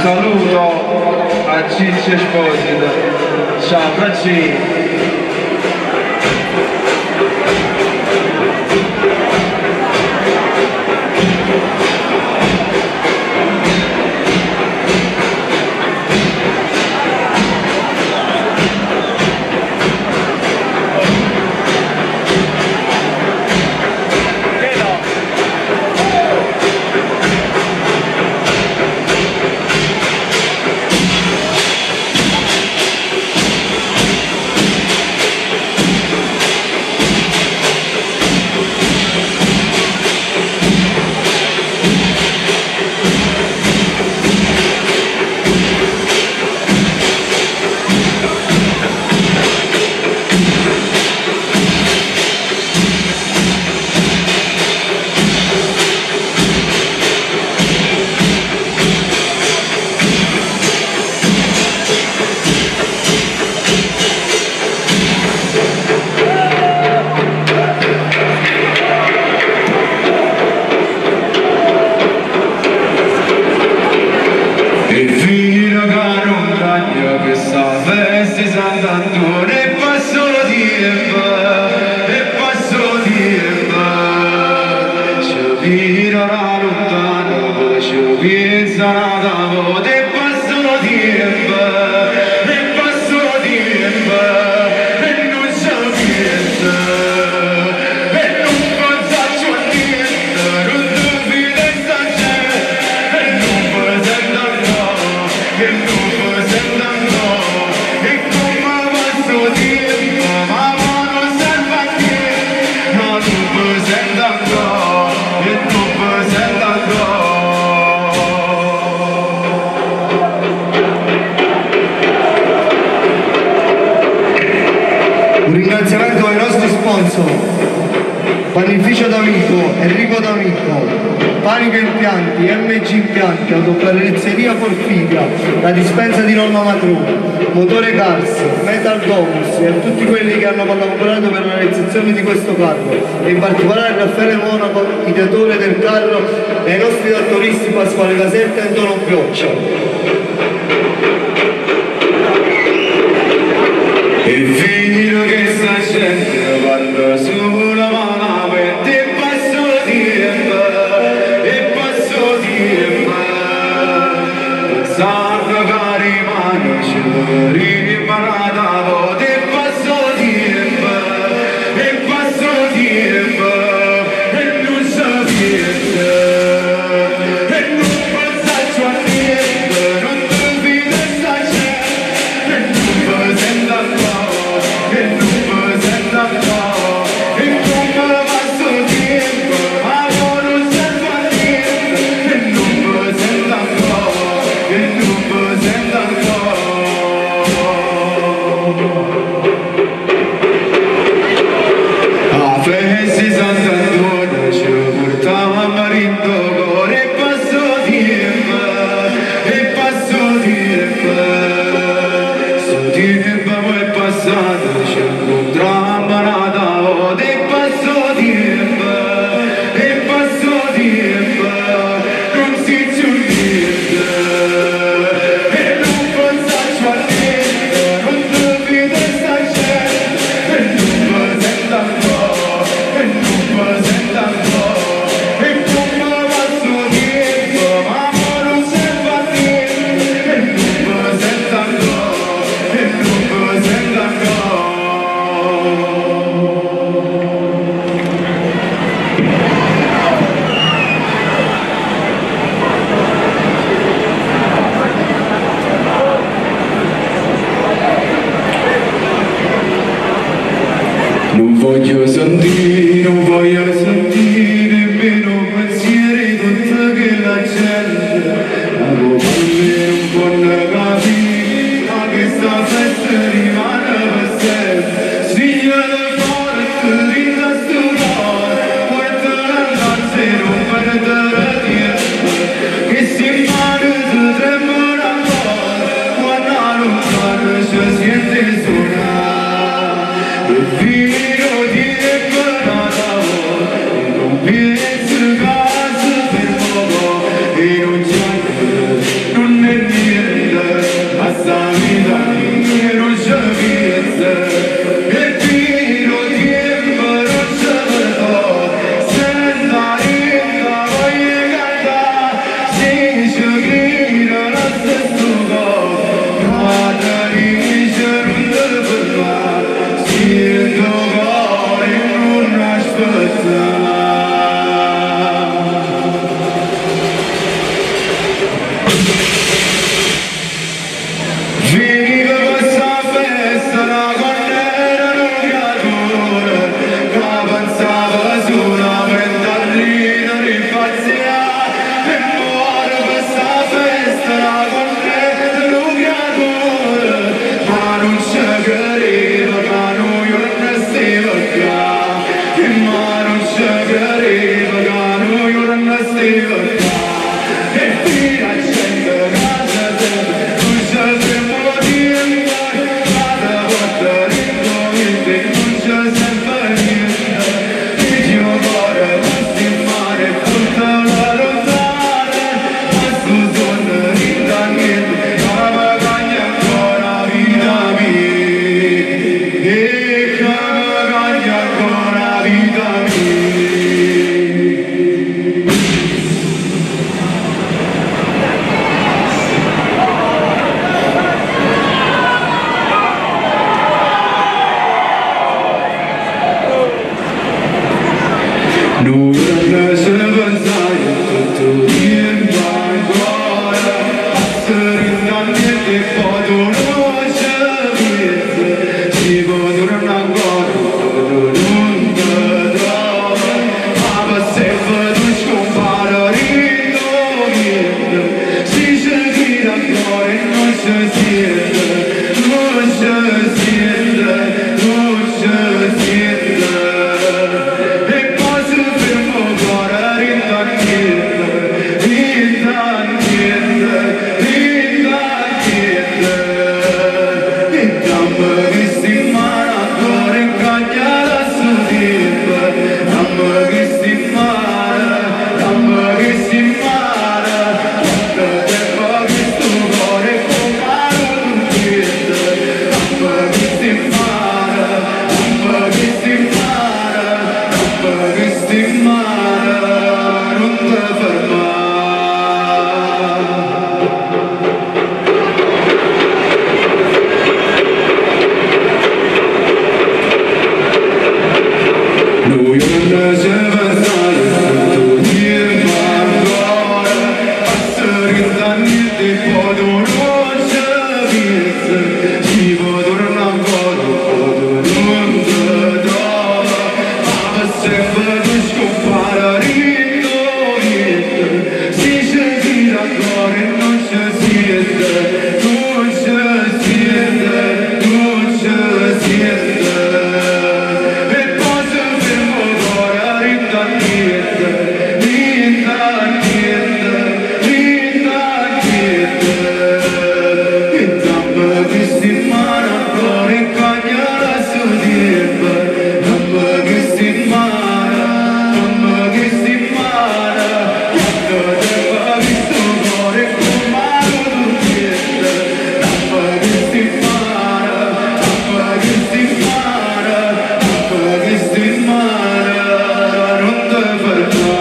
saluto a Ciccio Esposito. Ciao Francì! E fino che non cagna questa festa di Sant'Antonio e passo tempo, e passo tempo, ci viro da lontano, poi ci pensa da volta e passo tempo, e passo tempo, e non ci pensa, e non pensa a niente, non ti fida sta gente, e non presenta no, e non presenta no, e come passo tempo, ma non serve a niente, no, non presenta no, e non presenta no. Un ringraziamento ai nostri sponsor, Panificio D'Amico, Enrico D'Amico, Panico Impianti, MG Impianti, Autocarrozzeria Porfidia, la dispensa di Nonna Matrona, Motore Cars, Metal Domus e a tutti quelli che hanno collaborato per la realizzazione di questo carro e in particolare Raffaele Monaco, ideatore del carro, e ai nostri trattoristi Pasquale Caserta e Antonio Pioccia. E fino che sta gente parla sulla malamente e passo tempo, e passo tempo, pensando che rimane ci rimane da volta e passo tempo, e passo tempo, e non si niente, e non pensa a niente, non ti fida sta gente, e non presenta no, e non fa E tira 'a gente ca se sente Nun ce ferma 'o tiempo Ca te porta dint' 'o viento E nun ce serve niente Piglia 'o core cu 'sti mmane E portalo luntano Ma 'stu suonno dint' a niente Ca me cagna ancora 'a vita mia E ca me cagna ancora 'a vita mia. Nu juorno ce pensaje tutto 'o tiempo ancora passa dint' a niente e po' tu nun ce pienze si po' turna ancora tu nun te trove ma pe' sempe tu scumpare dint' 'o viento si ce cride ancora e nun ce siente nun ce siente nun ce siente e po' se ferma 'o core dint' a niente dint' a niente dint' a niente e damme chesti mmane ancora e cagnala 'stu tiempo damme chesti mmane damme chesti mmane quanto tempo chistu core è comm' 'a nu turmiento damme chesti mmane damme chesti mmane damme chesti mmane nun te fermà. Nu juorno ce pensaje tutto 'o tiempo ancora passa dint' a niente e po' tu nun ce pienze si po' turna ancora po' tu nun te trove ma pe' sempe tu scumpare dint' 'o viento si ce cride ancora e nun ce siente nun ce siente nun ce siente e po' se ferma 'o core dint' a niente dint' a niente dint' a niente e damme chesti mmane ancora e cagnala 'stu tiempo damme chesti mmane damme chesti mmane quanto tempo chistu core è comm' 'a nu turmiento damme chesti mmane damme chesti mmane damme chesti mmane nun te fermà.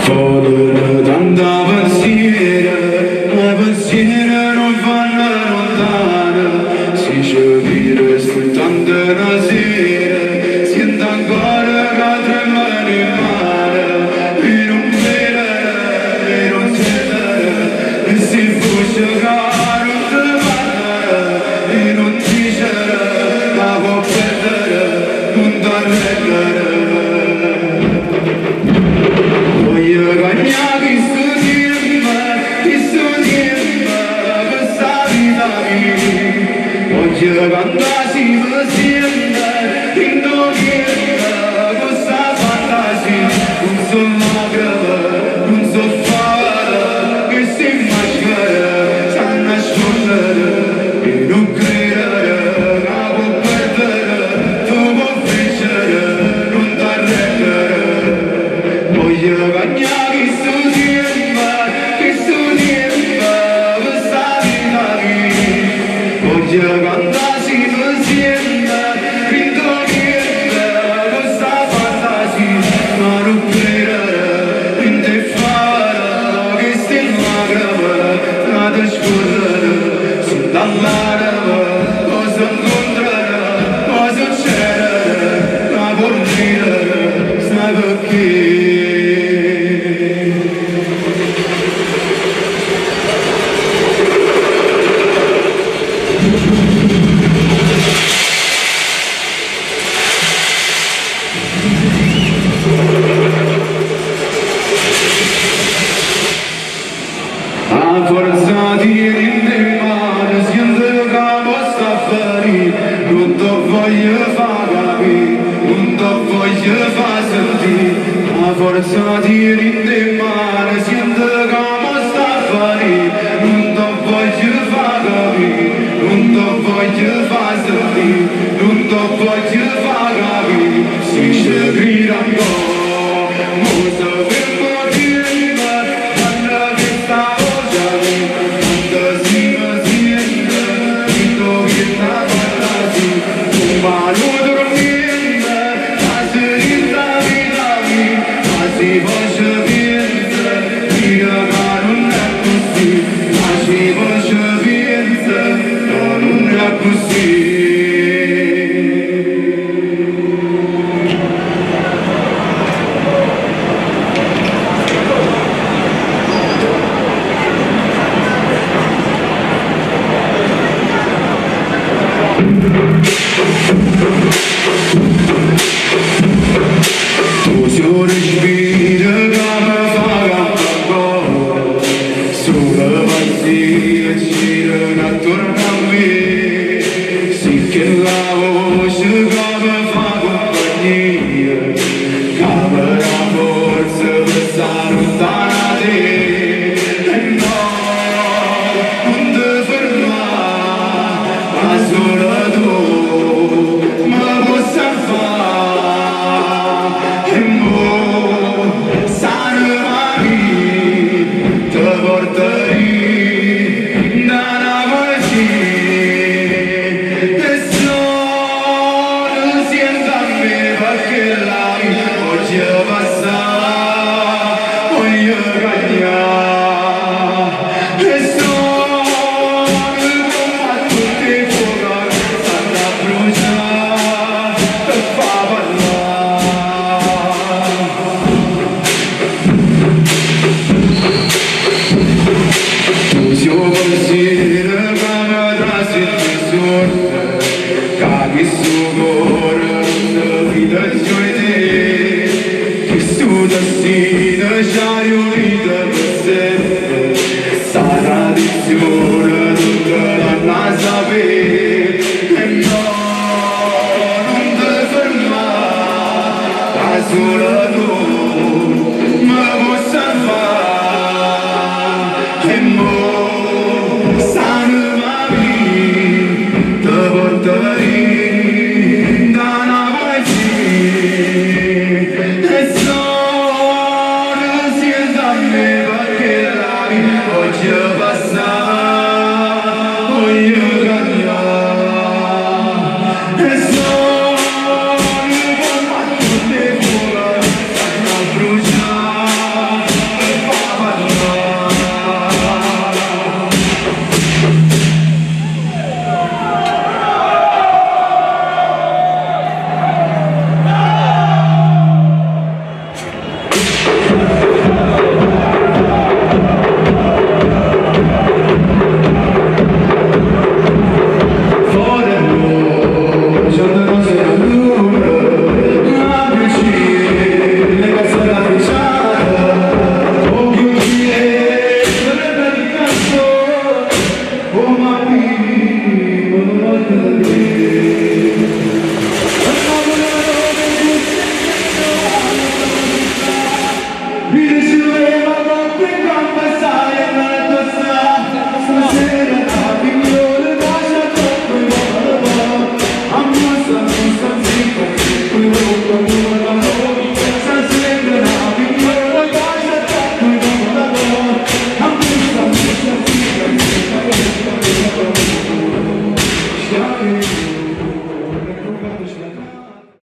Volano tanta pensiere, ma pensiere non vanno lontano. Si ce vire soltanto una sera, siente ancora che tremano 'e mane. E nun vedere, e nun sentere, e si voce che non te parla, e non dicere che può perdere, nun t'arrendere. Voglio cagnà chistu tiempo, chistu tiempo, questa vita mia. Voglio cantà si mi siente, dint' 'o viento, questa fantasia. Nun so' lacrime, nun so' favole, che 'sti maschere s'hanno scordere. E nun credere ca può perdere, tu può vincere, nun t'arrendere. Voglio cagnà chistu tiempo, chistu tiempo, questa vita mia. Voglio cantà si mi siente, dint' 'o viento, questa fantasia. Ma nun credere, dint' 'e favole, che 'sti lacrime s'hanno scordere. Si dall'anema cosa incontrare, cosa succedere, ma può ridere, sai perché? A forza tieni in mano, siente che posso fare, non ti voglio far capire, non ti voglio far sentire. A forza tieni in mano, siente che posso fare, non ti voglio far capire, non ti voglio far sentire, non ti voglio far capire. Si ci grida ancora, mo se ferma tieni, quando che sta voce, quando si mi sente, dico che sta parlando, ma non dormire, ma se rinda vita mia, ma si voce pensa, dico che non è così, ma si voce pensa, no, non è così. Tu si respira che mi fa ancora, solo pazzia gira attorno a me, sì che la voce che mi fa compagnia, che mi dà forza per stare lontana da te. E no, non ti fermare, ma solo tu mi possa fare. E mo, salvami, ti porterei da una voce e solo siento a me perché la voglio passare, voglio cambiare. E solo come a tutti i fuochi stanno a bruciare per far parlare. Tu si pensiero che mi trasmette sorte, che questo cuore non si fida più di te, che su destino ci ha unito per sempre, sta tradizione tutta la sapere, e no, non ti fermare, ma solo tu mi possa fare, e mo salvami, ti porterei da una voce e solo siento a me perché la voglio passare, voglio cambiare. E solo come a tutte le fuochi stanno a bruciare per far parlare. Fuori luce, non c'è la luna, la luce, le case da bruciare, oh più che di canto, oh ma mi, non voglio dire. Mi diceva che quando sai stasera la migliore casa.